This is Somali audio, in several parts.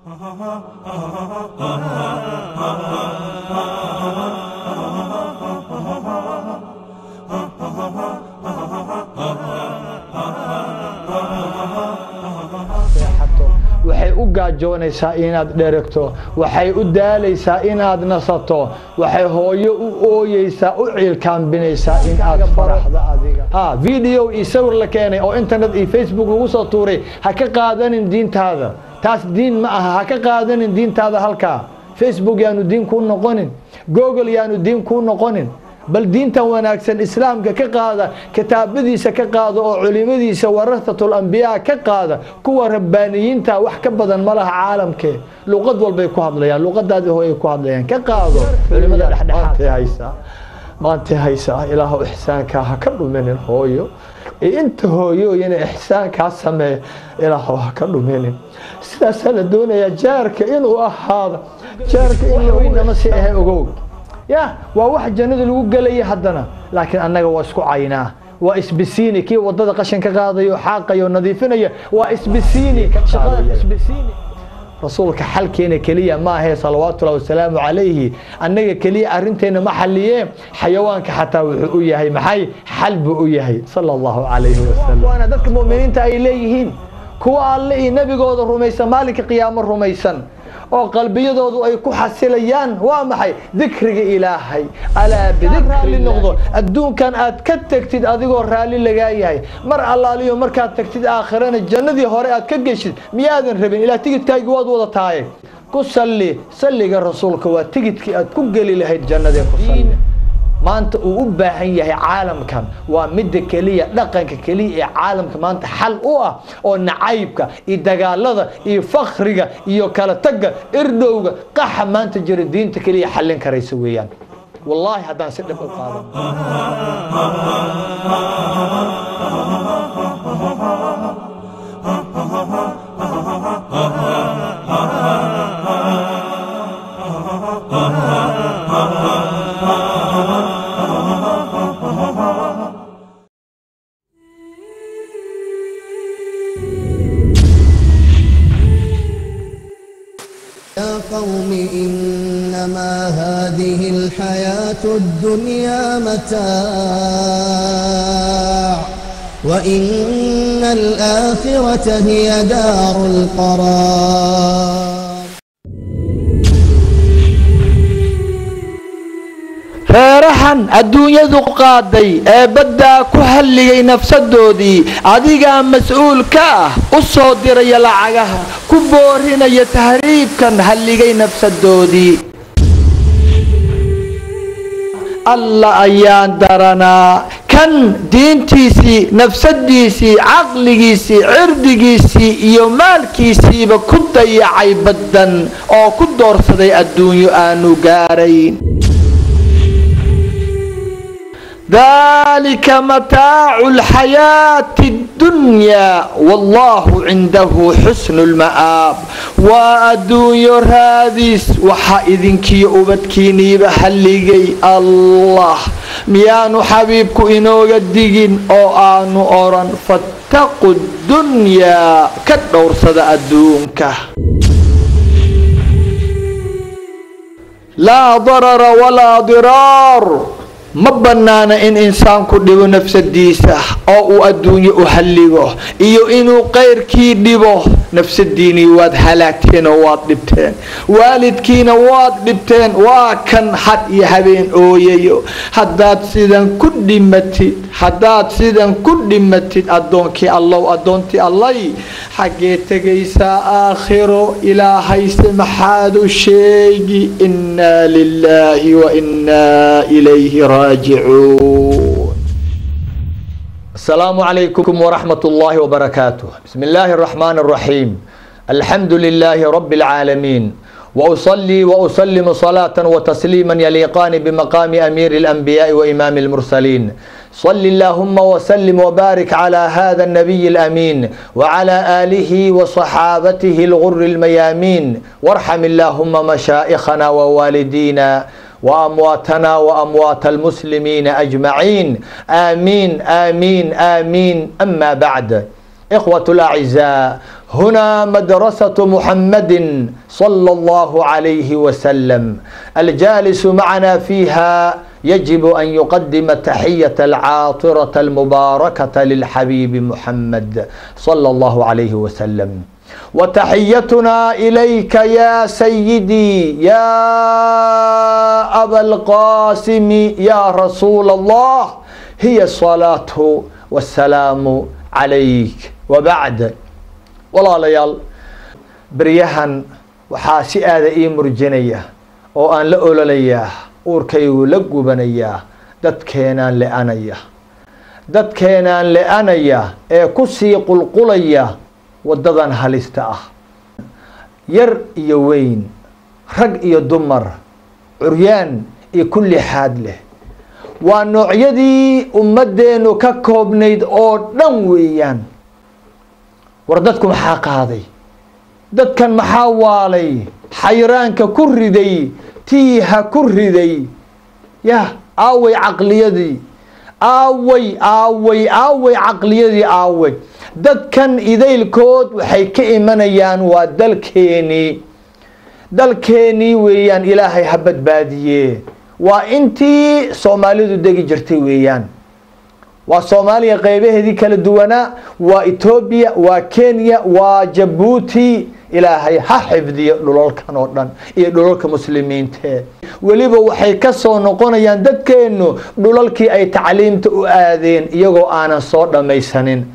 Waxay u gaajoonaysaa inaad dheregto, waxay u daalaysaa inaad nasato, waxay hooyo u ooyeysaa, u ciilkaambinaysaa in aad faraxda adiga. Ha video iyo sawir la keenay oo internet iyo Facebook lagu soo tuuray ha ka qaadanin diintaada, taas diin ma aha. Ha ka qaadanin diintaada halkaa. Facebook yaanu diin kuu noqonin, Google yaanu diin kuu noqonin, bal diintan wanaagsan Islaamka ka qaada, kitaabadiisa ka qaada oo culimadiisa warahatul ambiyaa ka qaada. Kuwa rabbaaniyiinta wax ka badan ma laha caalamkee, luqad walbay ku hadlayaan, luqadaadii hooyay ku hadlayaan, ka qaado culimada dhexdhexaadkay haysaa maantay haysaa. Ilaahu ixsaankaa ha ka dhuminin hooyo iyo inta hooyooyina ixsaankaa sameeya, Ilaahu ha ka dhuminin. Sidaasaa la doonayaa jaarka inuu ahaado, jaarka in laweynama si ahe ogow ya waa wax jannada lagu gelaya haddana. Laakiin annaga waa isku caynaa, waa isbisiini. Kii wadada qashin ka qaadayo, xaaqayo, nadiifinaya waa isbisiini, shaqada isbisiini. Rasuulka xalkeena keliya ma ahe, salawaatullahi wasalaamu calayhi. Annaga keliya arrinteena ma xaliyee, xayawaanka xataa wuxuu u yahay maxay? Xal buu u yahay, sala Allahu calayhi wasalam. Waana dadka mu'miniinta ay leeyihiin kuwa Alle iyo nebigooda rumaysan, maalinka qiyaamo rumaysan, oo qalbiyadoodu ay ku xasilayaan waa maxay? Dikriga Ilaahay. Alaa bidikri noqdo. Adduunkan aad ka tegtid adigoo raalli lagaa yahay, mar allaaliyo markaad tagtid aakhirana jannadii hore aad ka geshid, miyaadan rabin? Ilaa tigidkaagi waad wada tahay. Ku salli salliga rasuulka, waa tigidkii aad ku geli lahayd jannadee. Ku salli. Maanta uu u baahan yahay caalamkan waa midda keliya, dhaqanka keliya ee caalamka maanta xal u ah oo nacaybka iyo dagaalada iyo fakriga iyo kala tagga, irdhowga, qaxa maanta jira diinta keliya xallin karaysa weeyaan, wallaahi, haddaan si dhib u qaadan. يا قوم إنما هذه الحياة الدنيا متاع وإن الآخرة هي دار القرار. Reerahan adduunyadu qaaday ee baddaa ku halligay nafsadoodii, adigaa mas-uul ka ah, u soo diraya lacagaha, ku boorinaya tahriibkan halligay nafsadoodii. Alla ayaan daranaa kan diintiisii, nafsadiisii, caqligiisii, cirdigiisii iyo maalkiisiiba ku dayacay baddan oo ku doorsaday adduunyo aanu gaarayn. ذلك متاع الحياة الدنيا والله عنده حسن المآب. Waa adduunyo raadis waxa idinkiyo ubadkiiniiba halligay. Allah miyaanu xabiibku inooga digin oo aanu oran fattaqu dunyaa, ka dhowrsada adduunka? Laa darara walaa diraar. Ma bannaana in insaanku dhibo nafsadiisa oo uu adduunyo u halligo iyo inuu qayrkii dhibo. Nafsadiinii waad halaagteen oo waad dhibteen, waalidkiina waad dhibteen, waa kan had iyo habeen ooyayo. Haddaad sidan ku dhimatid, haddaad sidan ku dhimatid, addoonkii Allow, addoontii Allay, xaggee tegaysaa aakhiro? Ilaahayse maxaad u sheegi? Innaa lilaahi wa innaa ilayhi raajicuun. السلام عليكم ورحمة الله وبركاته. بسم الله الرحمن الرحيم. الحمد لله رب العالمين، وأصلي وأسلم صلاة وتسليما يليقان بمقام أمير الأنبياء وإمام المرسلين. صل اللهم وسلم وبارك على هذا النبي الأمين وعلى آله وصحابته الغر الميامين، وارحم اللهم مشائخنا ووالدينا وأمواتنا وأموات المسلمين أجمعين، آمين آمين آمين. أما بعد، إخوة الأعزاء، هنا مدرسة محمد صلى الله عليه وسلم، الجالس معنا فيها يجب أن يقدم التحية العاطرة المباركة للحبيب محمد صلى الله عليه وسلم. وتحيتنا إليك يا سيدي يا أبا القاسم يا رسول الله هي الصلاة والسلام عليك. وبعد، walaalayaal, beryahan waxaa si aada ii murjinaya oo aan la ololayaa, uurkaygu la gubanayaa, dadkeenaan le-anaya, dadkeenaan le-anaya ee kusii qulqulaya waddadan halista ah, yar iyo weyn, rag iyo dumar, curyaan iyo kulli xaad leh. Waa noocyadii ummaddeenu ka koobnayd oo dhan weeyaan. War dadku maxaa qaaday? Dadkan maxaa waalay? Xayraanka ku riday, tiiha ku riday, yah, aaway caqliyadii? Aaway, aaway, aaway caqliyadii, aaway? Dadkan idaylkood waxay ka imanayaan waa dalkeenii, dalkeenii weeyaan. Ilaahay ha badbaadiye. Waa intii Soomaalidu degi jirtay weeyaan. Waa Soomaaliya qeybaheedii kala duwanaa, waa Etoobiya, waa Kenya, waa Jabuuti. Ilaahay ha xifdiyo dhulalkan oo dhan iyo dhulalka muslimiinte. Weliba waxay ka soo noqonayaan dadkeennu dhulalkii ay tacliimta u aadeen iyagoo aanan soo dhammaysanin.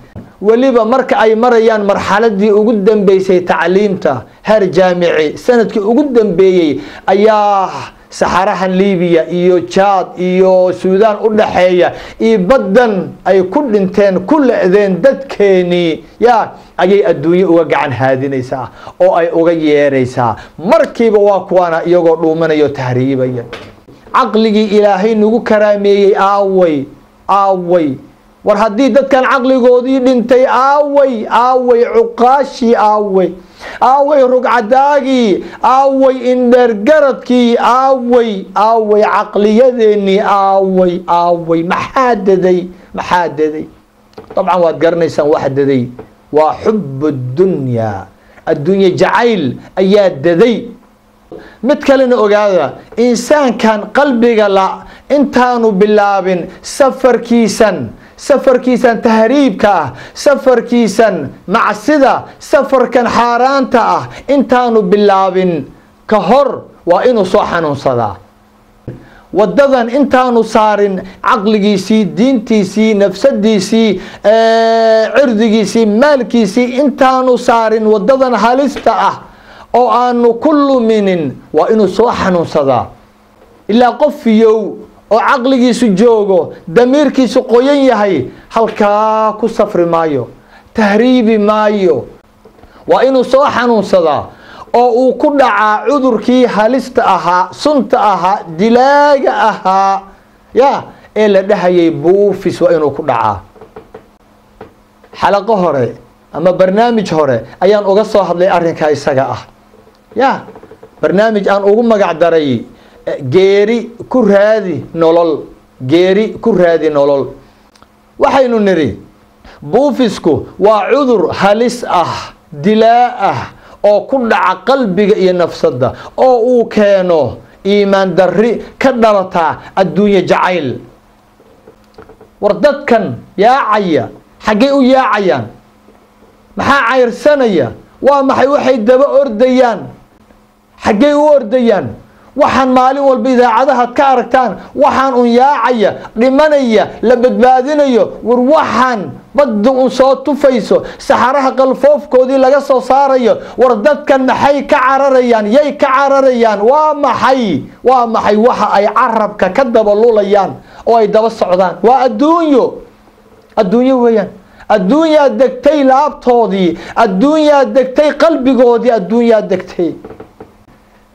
Weliba marka ay marayaan marxaladii ugu dambeysay tacliimta, heer jaamici, sanadkii ugu dambeeyey, ayaa saxarahan Libiya iyo Jaad iyo Suudaan u dhaxeeya iyo baddan ay ku dhinteen, ku le-deen dadkeenii, yaa ayay adduunye uga gacan haadinaysaa oo ay uga yeeraysaa. Markiiba waa kuwaana iyagoo dhuumanaya oo tahriibaya. Caqligii Ilaahay nagu karaameeyey aaway? Aaway? War haddii dadkan caqligoodii dhintay, aaway, aaway cuqaashii? Aaway, aaway rugcadaagii? Aaway indheergaradkii? Aaway, aaway caqliyadeennii? Aaway, aaway? Maxaa daday? Maxaa daday? Dabcan waad garanaysaan wax daday. Waa xub dunyaa, adduunye jacayl ayaa daday. Mid kalena ogaada, insaankan qalbiga la intaanu bilaabin safarkiisan, safarkiisan tahriibka ah, safarkiisan macsida, safarkan xaaraanta ah intaanu bilaabin ka hor, waa inuu soo xanuunsadaa. Wadadan intaanu saarin caqligiisii, diintiisii, nafsadiisii, cirdigiisii, maalkiisii intaanu saarin wadadan halista ah oo aanu ku luminin, waa inuu soo xanuunsadaa. Ilaa qof fiyow oo caqligiisu joogo, damiirkiisu qoyan yahay, halkaa ku safri maayo, tahriibi maayo. Waa inuu soo xanuunsadaa oo uu ku dhacaa cudurkii halista ahaa, sunta ahaa, dilaaga ahaa ya ee la dhahayay buufis. Waa inuu ku dhacaa. Xalaqo hore ama barnaamij hore ayaan uga soo hadlay arrinkaa isaga ah, ya barnaamij aan ugu magac daray "Geeri ku raadi nolol", "Geeri ku raadi nolol". Waxaynu nidhi buufisku waa cudur halis ah, dilaa ah, oo ku dhaca qalbiga iyo nafsadda, oo uu keeno iimaan darri ka dhalataa adduunye jacayl. War dadkan yaacaya xaggay u yaacayaan? Maxaa cayrsanaya? Waa maxay waxay daba ordayaan? Xaggay u ordayaan? Waxaan maalin walba idaacadahaad ka aragtaan, waxaan un yaacaya, dhimanaya, la badbaadinayo, war waxaan badda un soo tufayso, saxaraha qalfoofkoodii laga soo saarayo, war dadkan maxay ka cararayaan? Yay ka cararayaan? Waa maxay, waa maxay waxa ay carabka ka daba lulayaan oo ay daba socdaan? Waa adduunyo, adduunyo weeyaan. Adduunyaa degtay laabtoodii, adduunyaa degtay qalbigoodii, adduunyaa degtay.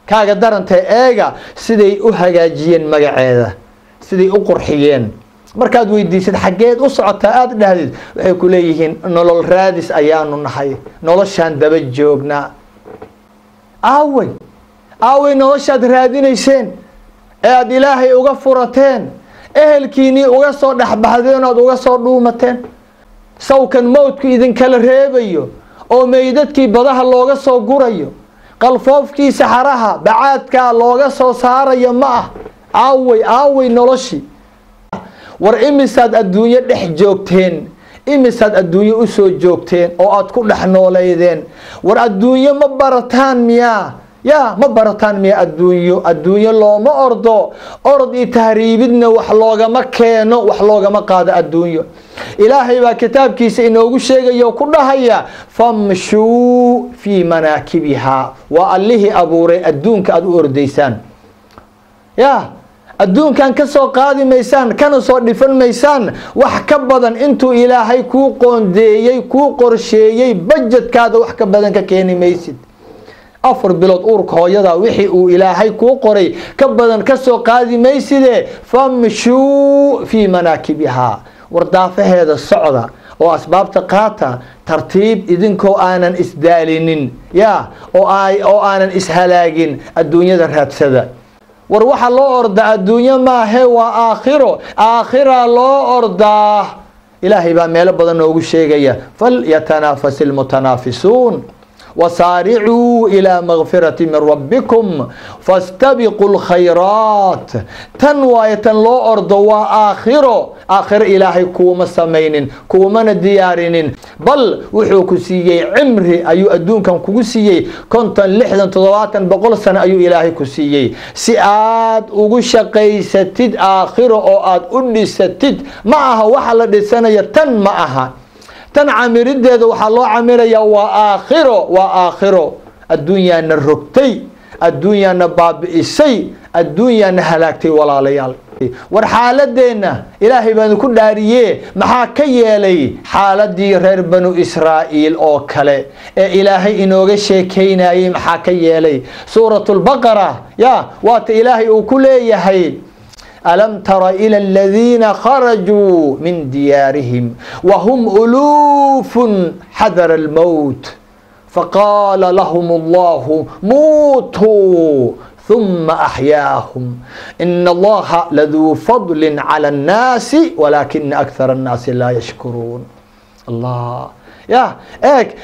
Kaaga darantee, eega siday u hagaajiyeen magaceeda, siday u qurxiyeen. Markaad weydiisid "Xaggeed u socotaa?" aada dhahdid, waxay ku leeyihiin "Nolol raadis ayaanu nahay, noloshaan daba joognaa." Aaway, aaway noloshaad raadinayseen ee aada Ilaahay uga furateen, ehelkiinii uga soo dhexbaxdeen, oad uga soo dhuumateen? Sawkan mowdku idinkala reebayo oo meydadkii badaha looga soo gurayo, qalfoofkii saxaraha bacaadkaa looga soo saarayo ma ah? Aaway, aaway noloshii? War imisaad adduunyo dhex joogteen? Imisaad adduunyo usoo joogteen oo aad ku dhex nooleydeen? War adduunyo ma barataan miyaa? Ya, ma barataan miya adduunyo? Adduunyo looma ordo, orod iyo tahriibidna wax loogama keeno, wax loogama qaado adduunyo. Ilaahay baa kitaabkiisa inoogu sheegaya oo ku dhahaya: "Famshuu fii manaakibihaa." Waa allihii abuuray adduunka aada u ordaysaan. Ya, adduunkan ka soo qaadi maysaan, kana soo dhifan maysaan wax ka badan intuu Ilaahay kuu qoondeeyey, kuu qorsheeyey. Bajedkaada wax ka badan ka keeni maysid. 4 bilood uurka hooyada wixii uu Ilaahay kuu qoray ka badan ka soo qaadi mayside. "Famshuu fii manaakibihaa." War daafaheeda socda oo asbaabta qaata, tartiib, idinkoo aanan isdaalinin, ya, oo aanan ishalaagin, adduunyada raadsada. War waxa loo ordaa adduunyo maahe, waa aakhiro. Aakhiraa loo ordaa. Ilaahay baa meelo badan noogu sheegaya: "Falyatanaafas ilmutanaafisuun, wasaaricuu ilaa makfirati min rabbikum, fastabiquu lkhayraat." Tan waayo tan loo ordo, waa aakhiro. Aakhiro Ilaahay kuuma samaynin, kuumana diyaarinin, bal wuxuu ku siiyey cimri ayuu adduunkan kugu siiyey. 50, 60, 70, 100 sano ayuu Ilaahay ku siiyey si aad ugu shaqaysatid aakhiro oo aad u dhisatid. Ma aha waxa la dhisanaya tan, ma aha tan camirideeda. Waxaa loo camirayaa waa aakhiro, waa aakhiro. Adduunyaana rogtay, adduunyaana baabi'isay, adduunyaana halaagtay. Walaalayaal, war xaaladeenna Ilaahay baan ku dhaariye, maxaa ka yeelay xaaladii reer Banu Israa'iil oo kale ee Ilaahay inooga sheekeynayey? Maxaa ka yeelay? Suurat lbaqara, ya, waata Ilaahay uu ku leeyahay: "Alam tara ila aladiina kharajuu min diyaarihim wahum uluufun xadara almowt, faqaala lahum Allahu muutuu, ثuma axyaahum, ina Allaha laduu fadli calى الnaasi, walaakina akthar الnaasi laa yashkuruun." Allah, ya, eeg,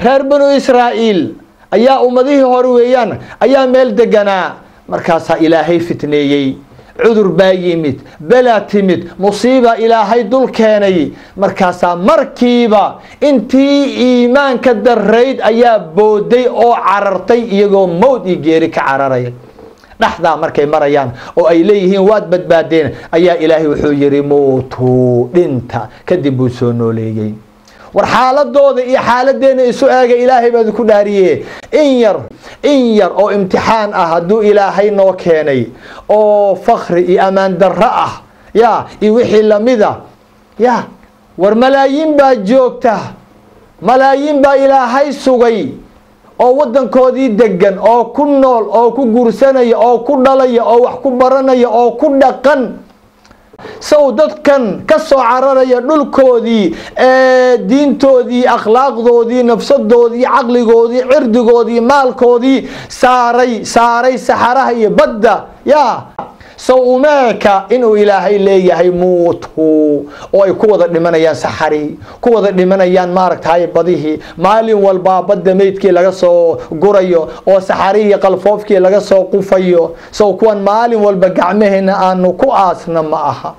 reer Banu Israa'iil ayaa ummadihii hore weeyaan, ayaa meel deganaa. Markaasaa Ilaahay fitneeyey, cudur baa yimid, belaa timid, musiiba Ilaahay dul keenay. Markaasaa markiiba intii iimaanka darayd ayaa booday oo carartay, iyagoo mowd iyo geeri ka cararaya. Dhexdaa markay marayaan oo ay leeyihiin waad badbaadeen, ayaa Ilaahay wuxuu yihi: "Muutuu, dhinta." Kadib buu soo nooleeyey. War xaaladooda iyo xaaladeena isu eega, Ilaahay baad ku dhaariye. In yar, in yar oo imtixaan ah hadduu Ilaahay noo keenay oo fakri iyo ammaan darro ah, ya, iyo wixii lamida, ya, war malaayiin baa joogta, malaayiin baa Ilaahay sugay oo waddankoodii degan oo ku nool oo ku guursanaya oo ku dhalaya oo wax ku baranaya oo ku dhaqan. Sow dadkan ka soo cararaya dhulkoodii ee diintoodii, akhlaaqdoodii, nafsadoodii, caqligoodii, cirdigoodii, maalkoodii saaray, saaray saxaraha iyo badda, ya, sow umeeka inuu Ilaahay leeyahay "muutu", oo ay ku wada dhimanayaan saxarii, ku wada dhimanayaan, maaragtay, badihii, maalin walbaa badda meydkii laga soo gurayo oo saxarihii qalfoofkii laga soo qufayo? Sow kuwan maalin walba gacmaheena aanu ku aasna ma aha?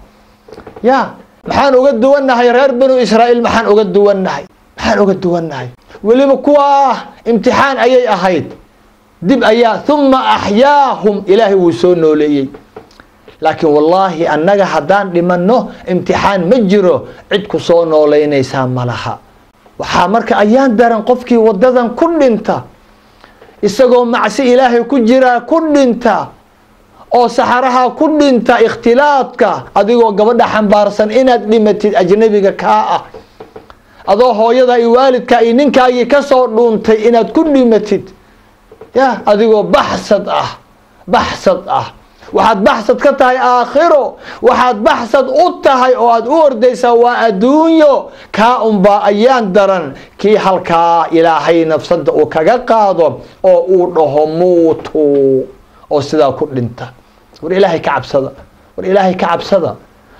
Ya, maxaan uga duwannahay reer Banu Israa'iil? Maxaan uga duwannahay? Maxaan uga duwannahay? Weliba kuwaa imtixaan ayay ahayd, dib ayaa "thumma axyaahum", Ilaahay wuu soo nooleeyey. Laakiin wallaahi, annaga haddaan dhimanno imtixaan ma jiro, cid ku soo nooleynaysaa ma laha. Waxaa marka ayaan daran qofkii waddadan ku dhinta, isagoo macsi Ilaahay ku jiraa ku dhinta oo saxaraha ku dhinta, ikhtilaadka, adigoo gabadha xambaarsan inaad dhimatid, ajnabiga kaa ah, adoo hooyada iyo waalidka iyo ninkaagii kasoo dhuuntay inaad ku dhimatid, ya, adigoo baxsad ah, baxsad ah. Waxaad baxsad ka tahay aakhiro, waxaad baxsad u tahay oo aad u ordaysaa waa adduunyo. Kaa unbaa ayaan daran, kii halkaa Ilaahay nafsada uu kaga qaado oo uu dhaho "muutu" oo sidaa ku dhinta. War Ilaahay ka cabsada, war Ilaahay ka cabsada,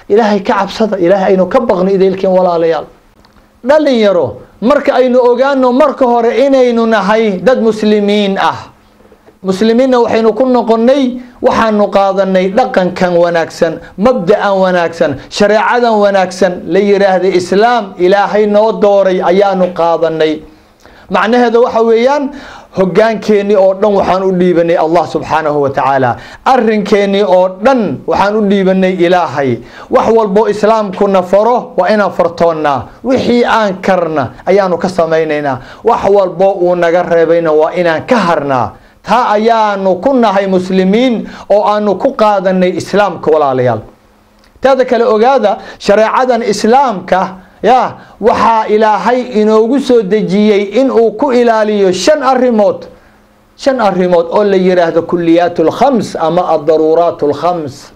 Ilaahay ka cabsada. Ilaahay aynu ka baqno ideylkeen, walaalayaal. Dhalinyaro, marka aynu ogaano marka hore inaynu nahay dad muslimiin ah. Muslimiinna waxaynu ku noqonnay waxaanu qaadanay dhaqankan wanaagsan, mabda'an wanaagsan, shareecadan wanaagsan la yiraahda islaam ilaahay noo dooray ayaanu qaadanay. Macnaheeda waxa weeyaan hogaankeenii oo dhan waxaan u dhiibanay Allah subxaanahu wa tacaala, arrinkeenii oo dhan waxaan u dhiibanay ilaahay. Wax walbo islaamkuna faro waa inaan fartoonnaa, wixii aan karna ayaanu ka samaynaynaa, wax walbo uu naga reebayna waa inaan ka harnaa. Taa ayaanu ku nahay muslimiin oo aanu ku qaadanay islaamka. Walaalayaal, taada kale ogaada, shareecadan islaamka ya waxaa ilaahay inoogu soo dejiyey inuu ku ilaaliyo shan arrimood, shan arrimood oo la yiraahdo kuliyaat alkhams ama addaruuraat alkhams.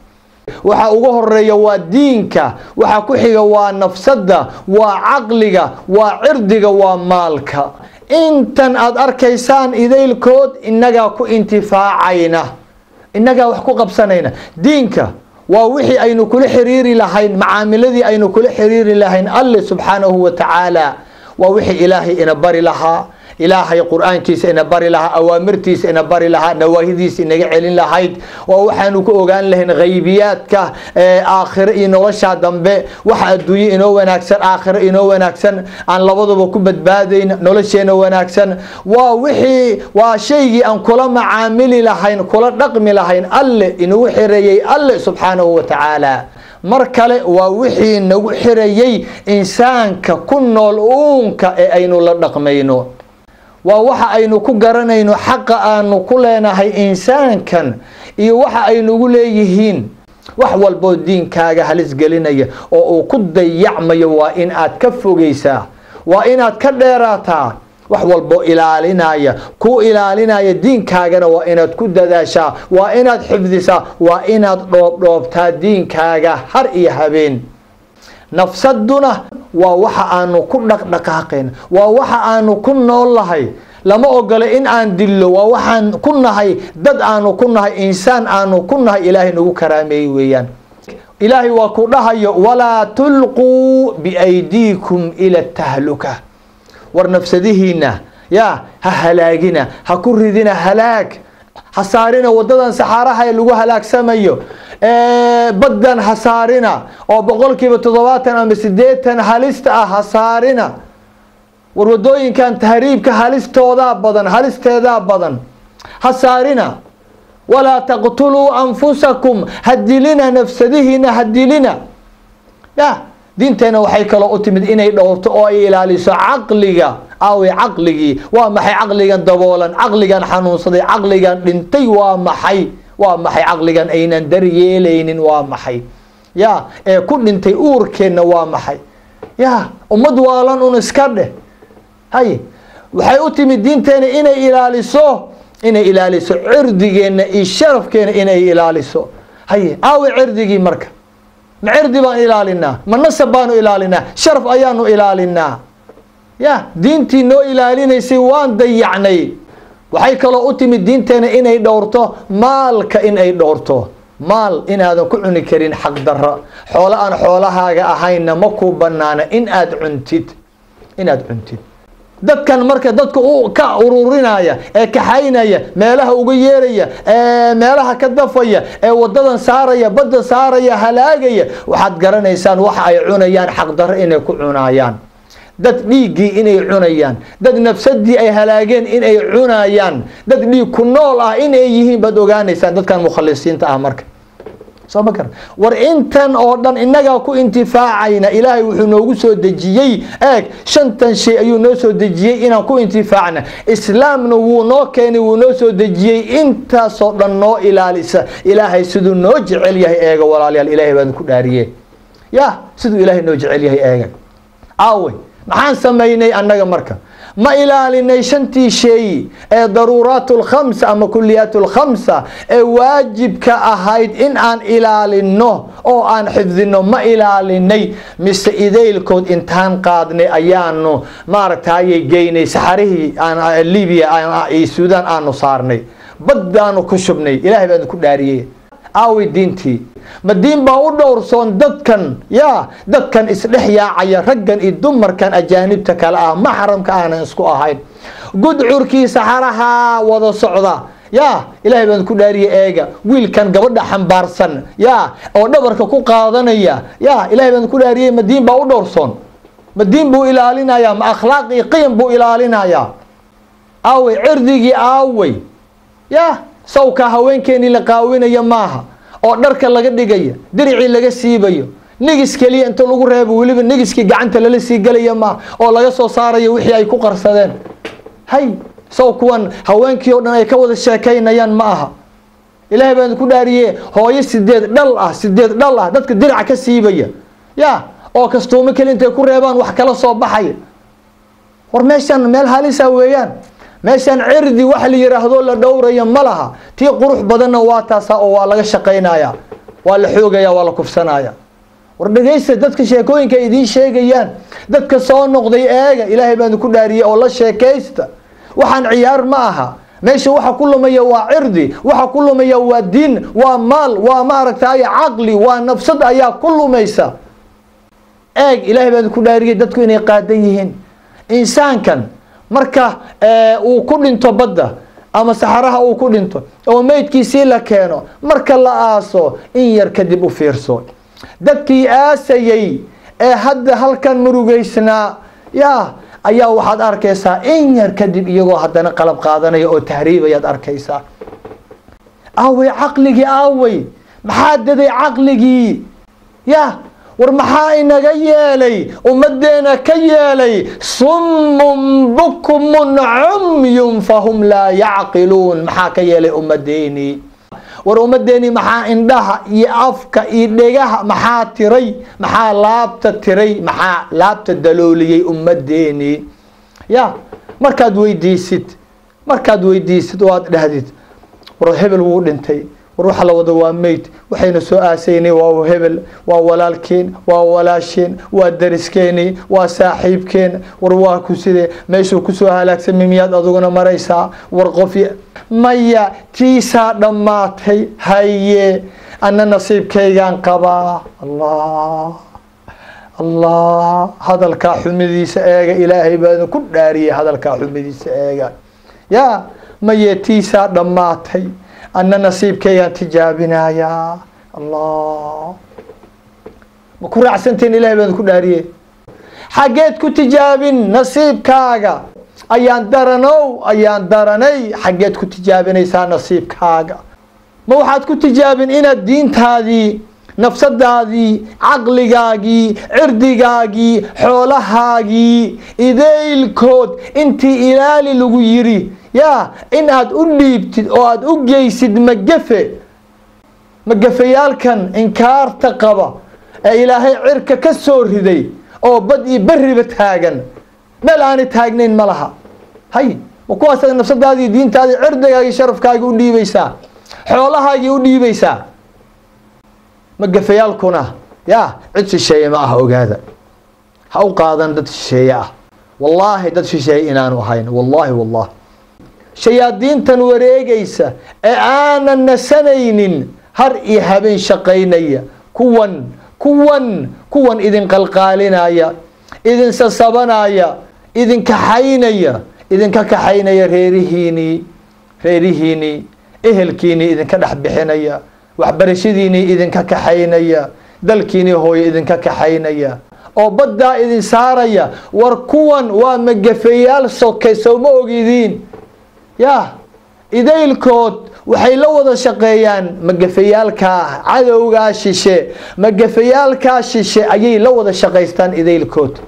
Waxa ugu horeeya waa diinka, waxa ku xiga waa nafsadda, waa caqliga, waa cirdiga, waa maalka. Intan aad arkaysaan idaylkood innagaa ku intifaacayna, innagaa wax ku qabsanayna. Diinka waa wixii aynu kula xiriiri lahayn, macaamiladii aynu kula xiriiri lahayn Alle subxaanahu wa tacaala, waa wixii ilaahay ina bari lahaa, ilaahay qur-aankiisa ina bari lahaa, awaamirtiisa ina bari lahaa, nawaahidiisa inaga celin lahayd. Waa waxaanu ku ogaan lahayn haybiyaadka aakhiro iyo nolosha dambe, waxa adduunye inoo wanaagsan, aakhiro inoo wanaagsan, aan labaduba ku badbaadayn, nolosheena wanaagsan. Waa wixii, waa shaygii aan kula macaamili lahayn, kula dhaqmi lahayn Alle inagu xireeyey, Alle subxaanahu wa tacaala. Mar kale waa wixii nagu xirayey insaanka ku nool uunka ee aynu la dhaqmayno, waa waxa aynu ku garanayno xaqa aanu ku leenahay insaankan iyo waxa ay nagu leeyihiin. Wax walboo diinkaaga halis gelinaya oo uu ku dayacmayo waa in aad ka fogeysaa, waa inaad ka dheeraataa. Wax walboo ilaalinaya, ku ilaalinaya diinkaagana waa inaad ku dadaashaa, waa inaad xifdisaa, waa inaad dhoobdhoobtaa diinkaaga har iyo habeen. Nafsaduna waa waxa aanu ku dhaqdhaqaaqayn, waa waxa aanu ku nool lahay. Lama ogola in aan dillo, waa waxaan ku nahay dad, aanu ku nahay insaan, aanu ku nahay ilaahay nagu karaameeyey weeyaan. Ilaahay waa ku dhahayo walaa tulquu biaydiikum ila tahluka. War nafsadihiina yaa ha halaagina, ha ku ridina halaag, ha saarina wadadan saxaaraha ee lagu halaagsamayo, baddan ha saarina oo 70% ama 80 halista ah ha saarina. War wadooyinkan tahriibka halistoodaa badan, halisteedaa badan, ha saarina. Walaa taqtuluu anfusakum, ha dilina nafsadihiina, ha dilina. Ya diinteena waxay kaloo u timid inay dhowrto oo ay ilaaliso caqliga. Aawey caqligii? Waa maxay caqligan daboolan, caqligan xanuunsaday, caqligan dhintay? Waa maxay, waa maxay caqligan aynan daryeelaynin? Waa maxay ya ee ku dhintay uurkeenna? Waa maxay ya ummad waalan un iska dheh? Hay, waxay u timid diinteena inay ilaaliso, inay ilaaliso cirdigeenna iyo sharafkeena inay ilaaliso. Hay, aawey cirdigii? Marka ma cirdi baan ilaalinaa? Ma nasab baanu ilaalinaa? Sharaf ayaanu ilaalinaa? Ya diintii noo ilaalinaysay waan dayacnay. Waxay kaloo u timid diinteena inay dhowrto maalka, inay dhowrto maal inaadan ku cuni karin xaqdarra. Xoolo aan xoolahaaga ahaynna ma ku banaana in aad cuntid, inaad cuntid. Dadkan marka dadka u ka ururinaya ee kaxaynaya, meelaha uga yeeraya, ee meelaha ka dafaya, ee wadadan saaraya, badda saaraya, halaagaya, waxaad garanaysaan waxa ay cunayaan, xaqdarro inay ku cunayaan, dad dhiiggii inay cunayaan, dad nafsadii ay halaageen inay cunayaan, dad dhiig ku nool ah inay yihiin baad ogaanaysaan dadkan mukhalisiinta ah. Marka soo ma garan? War intan oo dhan innagaa ku intifaacayna. Ilaahay wuxuu noogu soo dejiyey, eeg, shantan shay ayuu noo soo dejiyey inaan ku intifaacna. Islaamna wuu noo keenay, wuu noo soo dejiyey intaasoo dhan noo ilaalisa. Ilaahay siduu noo jecel yahay eega, walaalayaal, ilaahay baan ku dhaariye, ya siduu ilaahay noo jecel yahay eega. Aawe, maxaan samaynay annaga? Marka ma ilaalinay shantii shay ee daruuraat alkhamsa ama kuliyaat alkhamsa ee waajibka ahayd in aan ilaalino oo aan xifdino? Ma ilaalinay mise idaylkood intaan qaadnay ayaanu maaragtayay geynay saxarihii aan Libiya iyo Suudaan aanu saarnay, baddaanu ku shubnay? Ilaahay baan ku dhaariyey, aaway diintii? Ma diin baa u dhowrsoon dadkan? Yaa dadkan isdhex yaacaya, raggan iyo dumarkan ajaanibta kale ah, maxramka aanan isku ahayn, gudcurkii saxaraha wada socda. Yaa Ilaahay baan ku dhaariye, eega wiilkan gabadha xambaarsan, yaa oo dhabarka ku qaadanaya. Yaa Ilaahay baan ku dhaariyey, ma diin baa u dhowrsoon? Ma diin buu ilaalinayaa? Ma akhlaaq iyo qiyam buu ilaalinayaa? Aawey cirdigii? Aawey? Ya sawkaa haweenkeenii la qaawinaya maaha, oo dharka laga dhigaya, diricii laga siibayo, nigis keliya inta lagu reebo, weliba nigiskii gacanta lala sii gelaya maaha, oo laga soo saarayo wixii ay ku qarsadeen? Hay, saw kuwan haweenkii oo dhan ay ka wada sheekaynayaan ma aha? Ilaahay baan ku dhaariye, hooyo 8 dhal ah, 8 dhal ah, dadka diraca ka siibaya, ya oo kastuumo keli intay ku reebaan wax kala soo baxaya. War meeshan meel halisa weeyaan. Meeshan cirdi wax la yiraahdo la dhowraya ma laha. Tii qurux badanna waa taasa, oo waa laga shaqaynaya, waa la xoogaya, waa la kufsanaya. War dhegeysta dadka sheekooyinka idiin sheegayaan, dadka soo noqday eega, Ilaahay baan ku dhaariyey, oo la sheekaysta. Waxaan ciyaar ma aha. Meesha waxa ku lumaya waa cirdi, waxa ku lumaya waa diin, waa maal, waa maaragtay caqli, waa nafsad ayaa ku lumaysa. Eeg, Ilaahay baan ku dhaariyey, dadku inay qaadan yihiin. Insaankan marka uu ku dhinto badda ama saxaraha uu ku dhinto oo meydkiisii la keeno, marka la aaso in yar kadib, u fiirso dadkii aasayey ee hadda halkan murugeysnaa, yaa ayaa waxaad arkaysaa in yar kadib iyagoo haddana qalab qaadanaya oo tahriibayaad arkaysaa. Aawey caqligii? Aawey? Maxaa daday caqligii? Ya war maxaa inaga yeelay, ummaddeena ka yeelay summun bukmun cumyun fahum laa yacqiluun? Maxaa ka yeelay ummaddeeni? War ummaddeeni maxaa indhaha iyo afka iyo dhegaha maxaa tiray? Maxaa laabta tiray? Maxaa laabta dalooliyey ummaddeeni? Ya markaad weydiisid oo aad dhahdid, "War hebel wuu dhintay, war waxa la wada waa meyd, waxaynu soo aasaynay waa hebel, waa walaalkeen, waa walaasheen, waa dariskeeni, waa saaxiibkeen," war waa ku sidee? Meeshuu kusoo halaagsamay miyaad aduguna maraysaa? War qof maya, tiisaa dhammaatay, haye, anna nasiibkaygaan qabaa. Allah, Allah, hadalkaa xumidiisa eega! Ilaahay baa ku dhaariyey, hadalkaa xumidiisa eega. Ya maye, tiisaa dhammaatay, anna nasiibkaygaan tijaabinayaa. Allah, ma ku raacsantiin? Ilahay baan ku dhaariye, xaggeed ku tijaabin nasiibkaaga? Ayaan daranow, ayaan daranay. Xaggeed ku tijaabinaysaa nasiibkaaga? Ma waxaad ku tijaabin inaad diintaadii, nafsadaadii, caqligaagii, cirdigaagii, xoolahaagii idaylkood intii ilaali lagu yiri, yaa in aad u dhiibtid oo aad u geysid magafe, magafayaalkan inkaarta qaba ee Ilaahay cirka ka soo riday oo bad iyo beriba taagan, meel aanay taagnayn ma laha. Hay, ma kuwaasaad nafsadaadii, diintaadii, cirdigaagii, sharafkaagii u dhiibaysaa, xoolahaagii u dhiibaysaa? Magafayaalkuna ya cid shisheeye ma aha, ogaada. Ha u qaadan dad shisheeye ah. Wallaahi dad shisheeye inaanu ahayn, wallahi, wallahi. Shayaadiintan wareegaysa ee aanan nasanaynin, har iyo habeen shaqaynaya, kuwan idin qalqaalinaya, idin sasabanaya, idin kaxaynaya, idinka kaxaynaya reerihiinii, ehelkiinii idinka dhex bixinaya, waxbarashadiinii idinka kaxaynaya, dalkiinii hooyo idinka kaxaynaya oo baddaa idin saaraya. War kuwan waa magafeyaal soke, sowma ogidiin? Ya idaylkood waxay la wada shaqeeyaan magafayaalkaa cadowgaa shishe, magafayaalkaa shishe ayay la wada shaqaystaan idaylkood.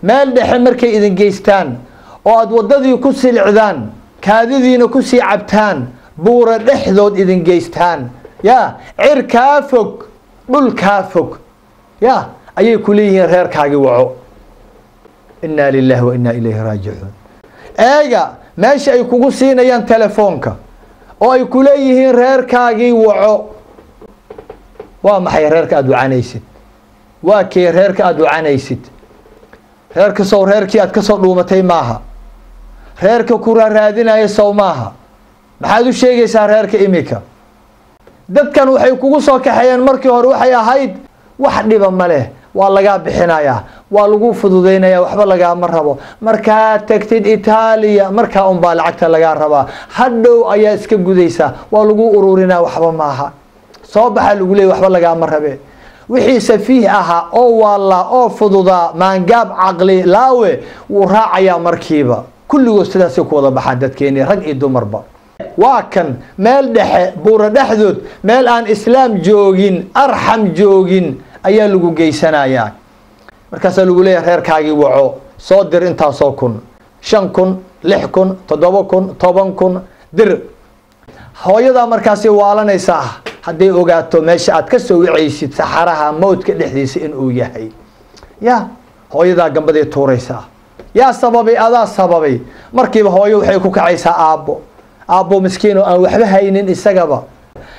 Meel dhexe markay idin geystaan oo aada waddadii ku silcdaan, kaadidiina kusii cabtaan, buura dhexdood idin geystaan, ya cir kaa fog, dhul kaa fog, ya ayay ku leeyihiin, "Reerkaagii waco." Inaa lilahi wa inaa ilayhi raajicuun. Eega meesha ay kugu siinayaan telefoonka oo ay ku leeyihiin, "Reerkaagii waco." Waa maxay reerka aada wacanaysid? Waa kee reerka aada wacanaysid? Reerka sow reerkii aad kasoo dhuumatay maaha? Reerka ku raaraadinaya sow maaha? Maxaad u sheegaysaa reerka imika? Dadkan waxay kugu soo kaxeeyeen markii hore waxay ahayd wax dhiba ma leh, waa lagaa bixinayaa, waa lagu fududeynaya, waxba lagaama rabo. Markaa tagtid Itaaliya markaa unbaa lacagta lagaa rabaa, hadhow ayaa iska gudaysaa, waa lagu ururinaa, waxba maaha. Soo baxaa lagu leeyay, waxba lagaama rabe. Wixii safiih ahaa oo waallaa oo fududaa, maangaab caqli laawe, wuu raacayaa markiiba. Kulligood sidaasay ku wada baxaan dadkeeni, rag iyo dumarba. Waa kan meel dhexe, buura dhexdood, meel aan islaam joogin, arxam joogin ayaa lagu geysanayaa. Markaasaa lagu leeyahay reerkaagii waco, soo dir intaasoo kun, 5,000, 6,000, 7,000, 10,000 dir. Hooyadaa markaasi waalanaysaa hadday ogaato meesha aad ka soo wicaysid saxaraha mawdka dhexdiisa inuu yahay. Ya hooyadaa gambaday tuuraysaa. Yaa sababay? Adaa sababay. Markiiba hooyo waxay ku kacaysaa aabbo, aabbo miskiin oo aan waxba haynin isagaba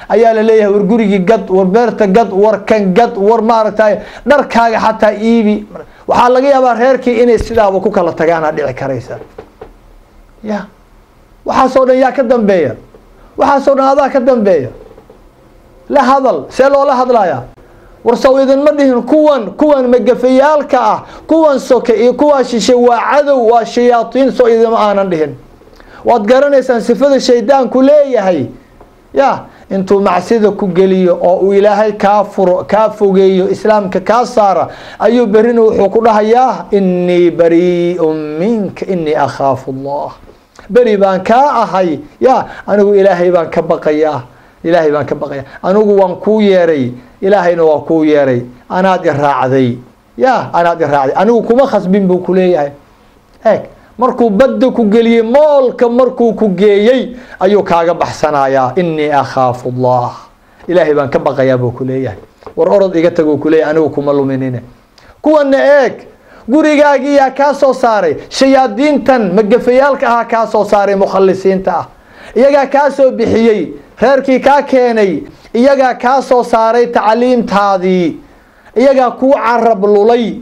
ayaa la leeyahay war gurigii gad, war beerta gad, war kan gad, war maaragtay dharkaaga xataa iibi. Waxaa laga yaabaa reerkii inay sidaaba ku kala tagaana dhici karaysa. Ya waxaasoo dhan yaa ka dambeeya? Waxaasoo dhan adaa ka dambeeya. La hadal, see loola hadlayaa? War sow idinma dhihin kuwan magafayaalka ah, kuwan soke iyo kuwaa shishe waa cadow, waa shayaaiin, soo idinma aanan dhihin? Waad garanaysaan sifada shaydaanku leeyahay. Ya intuu macsida ku geliyo oo uu ilaahay kaa furo, kaa fogeeyo, islaamka kaa saara, ayuu berrina wuxuu ku dhahayaa inii barii'un minka, inii akhaafu allah, beri baan kaa ahay, ya anigu ilaahay baan ka baqayaa, ilaahay baan ka baqayaa, anigu waan kuu yeeray, ilaahayna waa kuu yeeray, anaad i raacday, ya anaad i raacday, anigu kuma khasbin buu ku leeyahay. Eeg, markuu badda ku geliyey, moolka markuu ku geeyey ayuu kaaga baxsanayaa. Inii akhaafu allah, ilaahay baan ka baqayaa buu ku leeyahay. War orod iga taguu ku leeyahay, anigu kuma luminine. Kuwana eeg, gurigaagiyaa kaa soo saaray, shayaadiintan magafayaalka ahaa kaa soo saaray, mukhalisiinta ah iyagaa kaa soo bixiyey, reerkii kaa keenay iyagaa kaa soo saaray, tacliimtaadii iyagaa kuu carab lulay.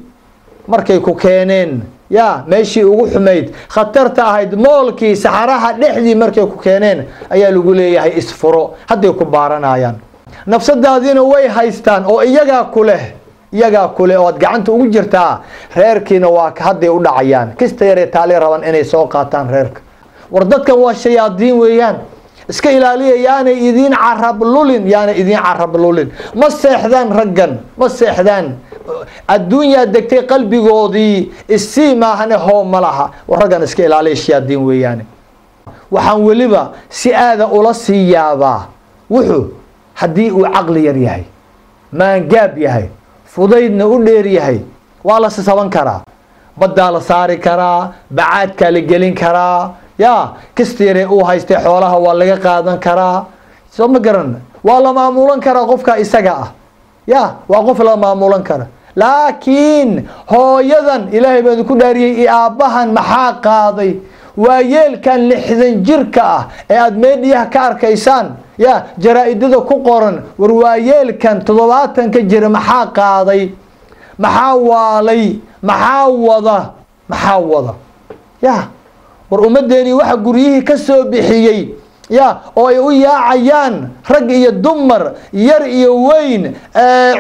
Markay ku keeneen ya meeshii ugu xumayd, khatarta ahayd, moolkii saxaraha dhexdii markay ku keeneen ayaa lagu leeyahay isfuro. Hadday ku baaranayaan nafsadaadiina way haystaan oo iyagaa kuleh, iyagaa kuleh oo aad gacanta ugu jirtaa. Reerkiina waa hadday u dhacayaan, kista yaree taali raban inay soo qaataan reerka. War dadkan waa shayaadiin weeyaan, iska ilaaliya, yaanay idiin carab lulin, yaanay idiin carab lulin. Ma seexdaan raggan, ma seexdaan. Adduunyaa degtay qalbigoodii, isii maahane hoo ma laha. War raggan iska ilaaliya, shayaadiin weeyaane. Waxaan weliba si aada ula sii yaabaa wuxuu haddii uu caqli yar yahay, maangaab yahay, fudaydna u dheer yahay, waa la sisaban karaa, baddaa la saari karaa, bacaadkaa la gelin karaa, ya kista yaree uu haystay xoolaha waa laga qaadan karaa, soo ma garan, waa la maamulan karaa qofka isaga ah, ya waa qof la maamulan kara. Laakiin hooyadan ilaahay baan idinku dhaariyey iyo aabbahan maxaa qaaday? Waa yeelkan 60 jirka ah ee aada meedhiyaha ka arkaysaan, ya jaraa-idada ku qoran. War waa yeelkan 70ka jira maxaa qaaday? Maxaa waalay? Maxaa wada? Maxaa wada? Ya war ummadeenii waxa guryihii ka soo bixiyey, ya oo ay u yaacayaan rag iyo dumar, yar iyo weyn,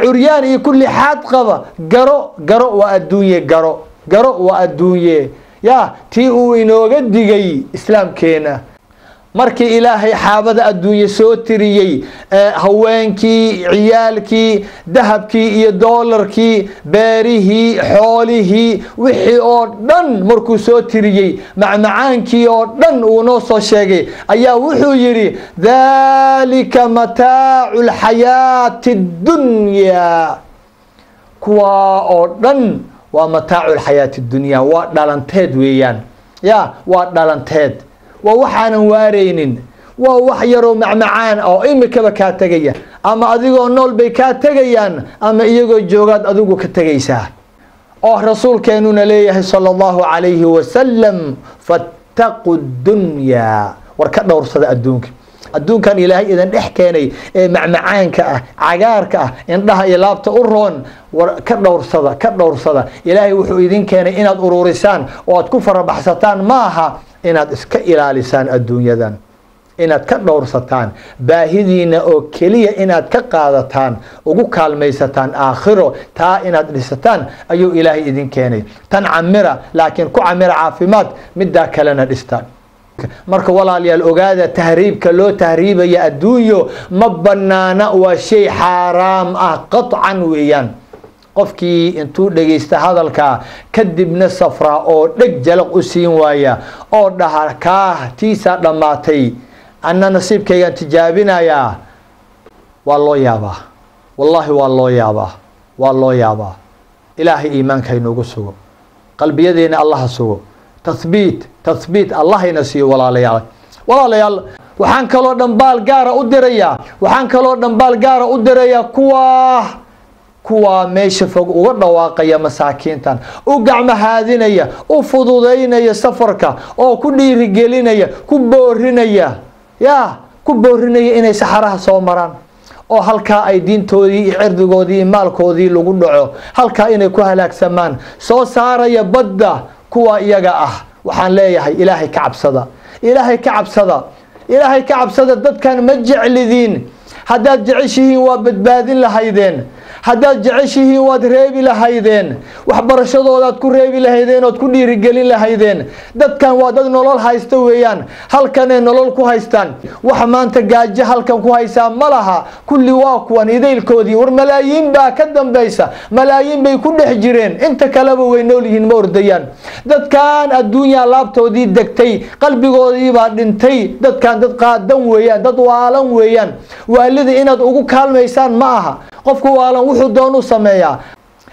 curyaan iyo kulli xaad qaba, garo garo waa adduunye, garo garo waa adduunye. Ya tii uu inooga digay islaamkeena markii ilaahay xaabada adduunye soo tiriyey, haweenkii, ciyaalkii, dahabkii iyo doolarkii, beerihii, xoolihii, wixii oo dhan markuu soo tiriyey, macmacaankii oo dhan uu noo soo sheegay, ayaa wuxuu yidhi dhalika mataacu lxayaati اddunyaa. Kuwaa oo dhan waa mataacu lxayaati اddunyaa, waa dhalanteed weeyaan, ya waa dhalanteed, waa waxaanan waareynin, waa wax yaroo macmacaan oo imikaba kaa tegaya, ama adigoo nool bay kaa tegayaan, ama iyagoo joogaad adigu ka tegaysaa. Oo rasuulkeenuna leeyahay sala allahu calayhi wasalam, fattaqu dunyaa, war ka dhowrsada adduunka. Adduunkan ilaahay idin dhex keenay ee macmacaanka ah, cagaarka ah, indhaha iyo laabta u roon, war ka dhowrsada, ka dhowrsada. Ilaahay wuxuu idin keenay inaad ururisaan oo aad ku farabaxsataan, maaha inaad iska ilaalisaan adduunyadan. Inaad ka dhowrsataan baahidiina oo keliya, inaad ka qaadataan, ugu kaalmaysataan aakhiro, taa inaad dhisataan ayuu Ilaahay idin keenay. Tan camira, laakiin ku camira caafimaad, middaa kalena dhista. Marka walaalayaal, ogaada, tahriibka loo tahriibaya adduunyo ma banaana, waa shay xaaraam ah qaطcan weeyaan. Qofkii intuu dhegaysta hadalka kadibna safraa oo dheg jalaq u siin waaya oo dhaha kaah tiisaa dhammaatay, anna nasiibkaygaan tijaabinayaa, waa loo yaabaa, wallaahi waa loo yaabaa, waa loo yaabaa. Ilaahay iimaanka inoogu sugo, qalbiyadeena Allaha sugo, tathbiit, tathbiit Allahayna siiyo. Walaalayaal, walaalayaal, waxaan kaloo dhambaal gaara u dirayaa, waxaan kaloo dhambaal gaara u dirayaa kuwaa meesha fog uga dhawaaqaya masaakiintan, u gacmo haadinaya, u fududaynaya safarka, oo ku dhiirigelinaya, ku boorinaya, ya ku boorinaya inay saxaraha soo maraan oo halkaa ay diintoodii iyo cirdigoodii iyo maalkoodii lagu dhaco, halkaa inay ku halaagsamaan, soo saaraya badda. Kuwa iyaga ah waxaan leeyahay: Ilaahay ka cabsada, Ilaahay ka cabsada, Ilaahay ka cabsada. Dadkan ma jeclidiin. Haddaad jeceshihiin waa badbaadin lahaydeen, haddaad jeceshihiin waad reebi lahaydeen, waxbarashadoodaad ku reebi lahaydeen ood ku dhiirigelin lahaydeen. Dadkan waa dad nolol haysta weeyaan, halkanay nolol ku haystaan. Wax maanta gaajo halkan ku haysaa ma laha, kulli waa kuwan idaylkoodii. War malaayiin baa ka dambaysa, malaayiin bay ku dhex jireen, inta kaleba way nool yihiin, ma ordayaan. Dadkan adduunyaa laabtoodii degtay, qalbigoodiibaa dhintay. Dadkan dad qaadan weeyaan, dad waalan weeyaan. Waalida inaad ugu kaalmaysaan ma aha. Qofku waalan wuxuu doon u sameeyaa,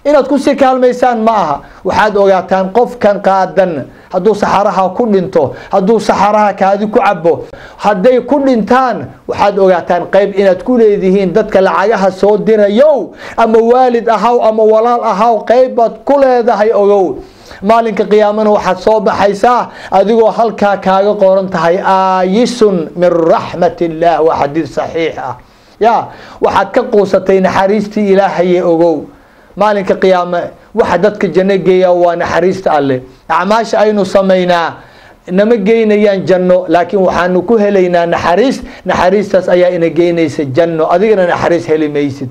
inaad kusii kaalmaysaan ma aha. Waxaad ogaataan, qofkan qaadan hadduu saxaraha ku dhinto, hadduu saxaraha kaadi ku cabo, hadday ku dhintaan, waxaad ogaataan qayb inaad ku leedihiin. Dadka lacagaha soo dirayow, ama waalid ahaw ama walaal ahaw, qayb baad ku leedahay, ogow. Maalinka qiyaamana waxaad soo baxaysaa adigoo halkaa kaaga qoran tahay aayisun min raxmat illaah. Waa xadiid saxiix ah. Ya waxaad ka quusatay naxariistii Ilaahaye, ogow. Maalinka qiyaame waxa dadka janno geeya waa naxariista Alle. Acmaasha aynu samaynaa nama geynayaan janno, laakiin waxaanu ku helaynaa naxariis. Naxariistaas ayaa ina geynaysa janno. Adigana naxariis heli maysid.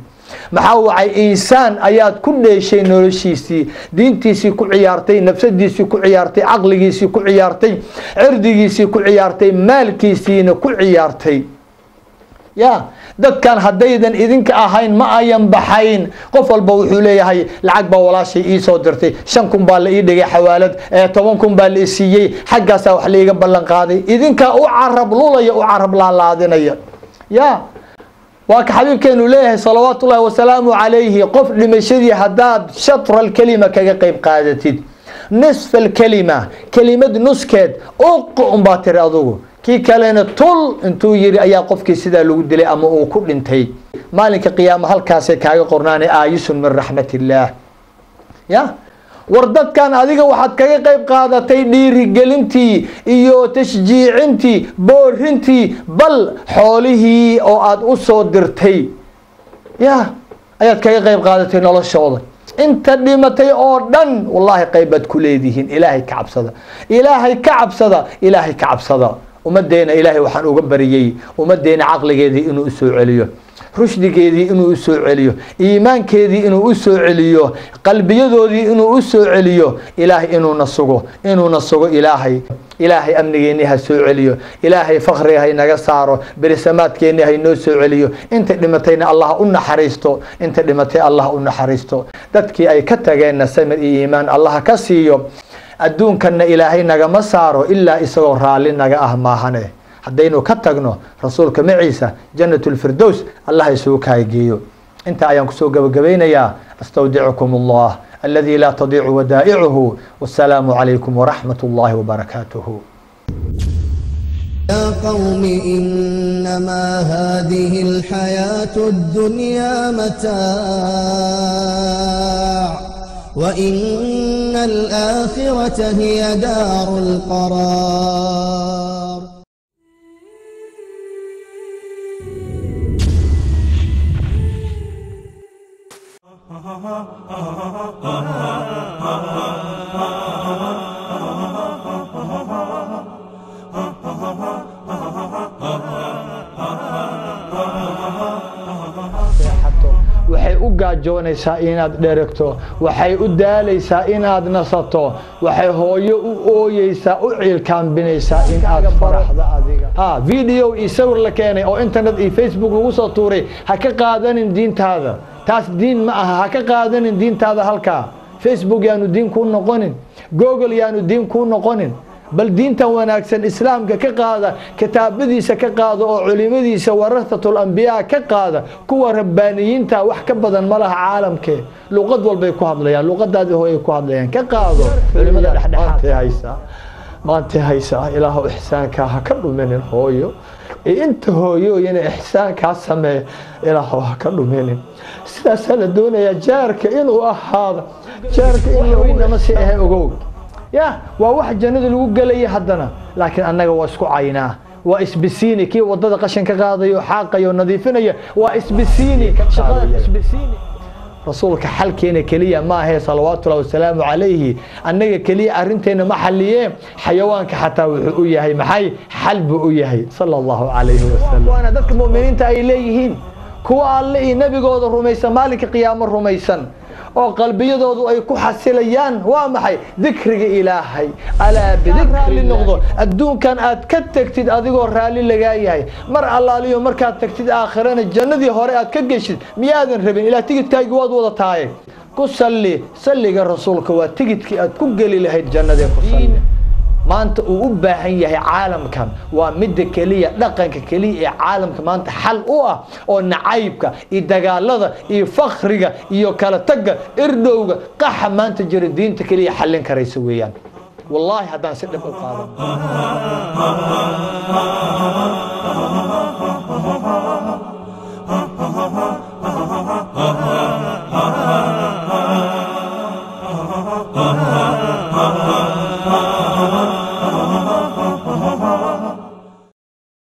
Maxaa wacay? Insaan ayaad ku dheeshay noloshiisii, diintiisii ku ciyaartay, nafsadiisii ku ciyaartay, caqligiisii ku ciyaartay, cirdigiisii ku ciyaartay, maalkiisiina ku ciyaartay. Ya dadkan haddaydan idinka ahayn ma ayan baxayn. Qof walba wuxuu leeyahay lacag baa walaashay iisoo dirtay, 5,000 baa la ii dhigay xawaalad, 10,000 baa la isiiyey, xaggaasaa wax laiga ballan qaaday. Idinkaa u carab lulaya, u carab laalaadinaya. Ya waa ka xabiibkeenu leeyahay salawaatu ullahi wasalaamu calayhi: qof dhimashadii haddaad shatra alkelima kaga qeyb qaadatid, nisf alkelima, kelimad nuskeed, uq unbaa tiri adugu, kii kalena tul intuu yiri ayaa qofkii sidaa lagu dilay ama uu ku dhintay, maalinka qiyaama halkaasay kaaga qornaanay aayisun min raxmat illaah. Ya war dadkan adiga waxaad kaga qayb qaadatay dhiirigelintii iyo tashjiicintii, boorintii, bal xoolihii oo aad u soo dirtay ya ayaad kaga qayb qaadatay noloshooda. Inta dhimatay oo dhan wallaahi qayb baad ku leedihiin. Ilaahay ka cabsada, Ilaahay ka cabsada, Ilaahay ka cabsada. Ummaddeena Ilaahay waxaan uga bariyey ummaddeena caqligeedii inuu usoo celiyo, rushdigeedii inuu usoo celiyo, iimaankeedii inuu usoo celiyo, qalbiyadoodii inuu usoo celiyo. Ilaahay inuuna sugo, inuuna sugo. Ilaahay, Ilaahay amnigeennii ha soo celiyo, Ilaahay fakriga haynaga saaro, berisamaadkeennii haynoo soo celiyo. Inta dhimatayna Allah u naxariisto, inta dhimatay Allah u naxariisto, dadkii ay ka tageenna samir iyo iimaan Allah ka siiyo. Adduunkanna Ilaahay nagama saaro ilaa isagoo raalli naga ah maahane. Haddaynu ka tagno rasuulka maciisa jannat lfirdows Allah isugu kaageeyo. Inta ayaan kusoo gabagabaynayaa. Astawdicukum Allah aladi laa tadiicu wadaa'icuhu. Wasalaamu calaykum waraxmat اllahi wbarakaatuhu. يا قوم إنما هذه الحياة الدنيا متاع، وإن الآخرة هي دار القرار. u gaajoonaysaa inaad dheregto, waxay u daalaysaa inaad nasato, waxay hooyo u ooyeysaa, u ciilkaambinaysaa in aad faraxdo adiga. Ha video iyo sawir la keenay oo internet iyo Facebook lagu soo tuuray ha ka qaadanin diintaada, taas diin ma aha. Ha ka qaadanin diintaada halkaa. Facebook yaanu diin kuu noqonin, Google yaanu diin kuu noqonin, bal diintan wanaagsan Islaamka ka qaada, kitaabadiisa ka qaada oo culimadiisa warathatul ambiyaa ka qaada. Kuwa rabbaaniyiinta wax ka badan ma laha caalamkee, luqad walbay ku hadlayaan, luqadaadii hooyay ku hadlayaan, ka qaado culimada dhexdhexaadkay haysaa maantay haysaa. Ilaahu ixsaankaa ha ka dhuminin hooyo, inta hooyooyina ixsaankaa sameeya Ilaahu ha ka dhuminin. Sidaasaa la doonayaa jaarka inuu ahaado, jaarka in lama si ahe ogow ya waa wax jannada lagu gelaya haddana. Laakiin annaga waa isku caynaa, waa isbisiini. Kii wadada qashin ka qaadayo, xaaqayo, nadiifinaya waa isbisiini, shaqada isbisiini. Rasuulka xalkeena keliya ma ahe salawaatullahi wasalaamu calayhi, annaga keliya arrinteena ma xaliyee, xayawaanka xataa wuxuu u yahay maxay? Xal buu u yahay sala Allahu calayhi wasalam. Waana dadka mu'miniinta ay leeyihiin kuwa Alle iyo nebigooda rumaysan, maalinka qiyaamo rumaysan, oo qalbiyadoodu ay ku xasilayaan waa maxay? Dikriga Ilaahay. Alaa bidikri noqdo. Adduunkan aad ka tagtid adigoo raalli lagaa yahay, mar allaaliyo markaad tagtid aakhirana jannadii hore aad ka geshid, miyaadan rabin? Ilaa tigidkaagi waad wada tahay. Ku salli salliga rasuulka, waa tigidkii aad ku geli lahayd jannadee, ku salli. Maanta uu u baahan yahay caalamkan waa midda keliya, dhaqanka keliya ee caalamka maanta xal u ah oo nacaybka iyo dagaalada iyo fakriga iyo kala tagga, irdhowga, qaxa maanta jira diinta keliya xallin karaysa weeyaan, wallaahi haddaan si dhib u qaadan.